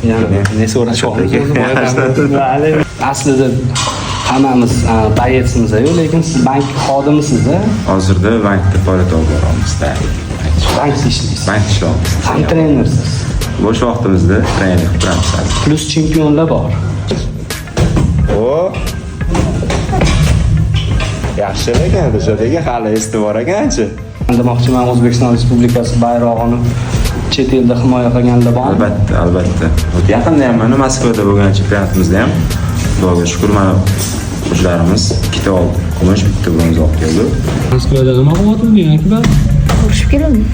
Yani ne so'rashyapmiz o'zi boyagi. Aslida hammamiz боец miz-yu, lekin siz bank xodimisiz-da. Hozirda bankda faoliyat olib boramiz. Bankda ishlaysiz. Bankda ishlayapmiz. Ham trenersiz. Bo'sh vaqtimizda trenerlik qilib turamiz hozir. Плюс chempionlar bor. O. Yaxshi, lekin Dilshod aka hali esda bor ekanchi. Demoqchiman, O'zbekiston Respublikasi bayrog'ini chet elda himoya qilganlar bormi? Albatta, albatta. Yaqinda ham mana Moskvada bo'lgan chempionatimizda ham, Xudoga shukur, mana o'quvchilarimiz ikkita oldi. Kumush, bitta bronza olib keldi. Moskvada nima qilyotganding, Akbar? Urushib keldim.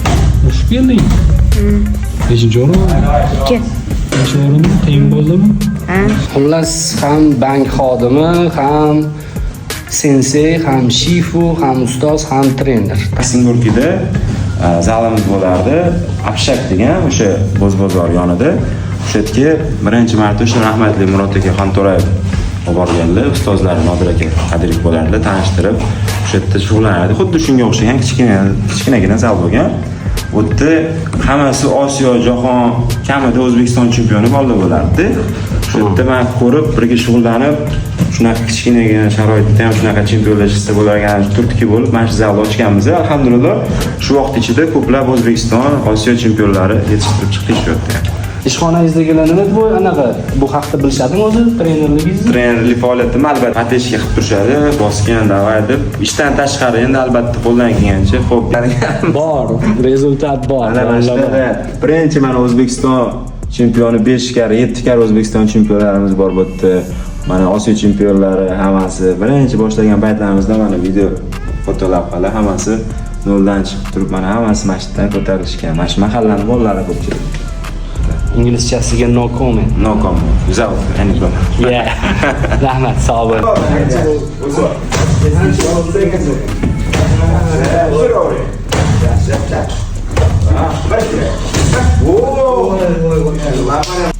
Urushib kelding? Nechinchi o'rin? Ikki. Nechinchi o'rin? Qiyin bo'ldimi? Ha. Xullas, ham bank xodimi, ham sensey, ham shifu, ham ustoz, ham trener. Maksimburgida zalimiz bo'lardi. Apshak degan, o'sha Bo'zbozor yonida. O'sha yerga birinchi marta o'sha rahmatli Murod aka Xonto'rayev olib borganlar, ustozlari Nodir aka Qodirov bo'lardilar, tanishtirib, o'sha yerda shug'ullanardi. Xuddi shunga o'xshagan kichkina kichkinagina zal bo'lgan. U yerda hammasi Osiyo, jahon, kamida O'zbekiston chempioni bolalar bo'lardi. O'sha yerda man ko'rib, birga shug'ullanib, shunaqa kichkinagina sharoitda ham shunaqa chempionlar chiqsa bo'larkan, turtki bo'lib mana shu zalni ochganmiz. Alhamdulillah, shu vaqt ichida ko'plab O'zbekiston, Osiyo chempionlari yetishtirib chiqdik shu yerda. Ishxonangizdagilar nima deb anaqa bu haqda bilishadimi o'zi, trenerligingizni? Trenerlik faoliyatimni albatta поддержка qilib turishadi, bosgan, давай deb. Ishdan tashqari endi albatta qo'ldan kelgancha, xo'p. Bor, результат bor. Mana mana Bolalar bor. shunaqa birinchi mana O'zbekiston chempioni 5 karra, 7 karra O'zbekiston chempionlarimiz bor bu yerda. Mana Osiyo chempionlari hammasi birinchi boshlagan paytlarimizda mana video, foto lavhalar, hammasi noldan chiqib turib, mana hammasi mana shu yerdan ko'tarilishgan. Mana shu mahallani bolalari ko'pchilik. Inglizchasiga no comment. No comment. Without any comment. Yeah. Rahmat, sog' bo'ling.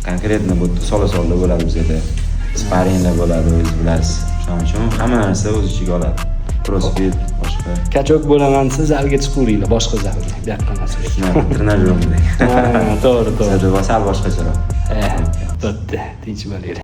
Конкретно bu yerda sola solda bo'ladi bizada. Sparinglar bo'ladi, o'zingiz bilasiz. Shuning uchun hamma narsa o'z ichiga oladi. Crossfit, boshqa. Качок bo'laman desa, zalga chiqaveringlar, boshqa zalga. Bu yoqqa emas. Shunaqa trenajyor. Ha, to'g'ri. Bizada sal boshqacharoq. Eh, bo'pti, tinch bo'linglar.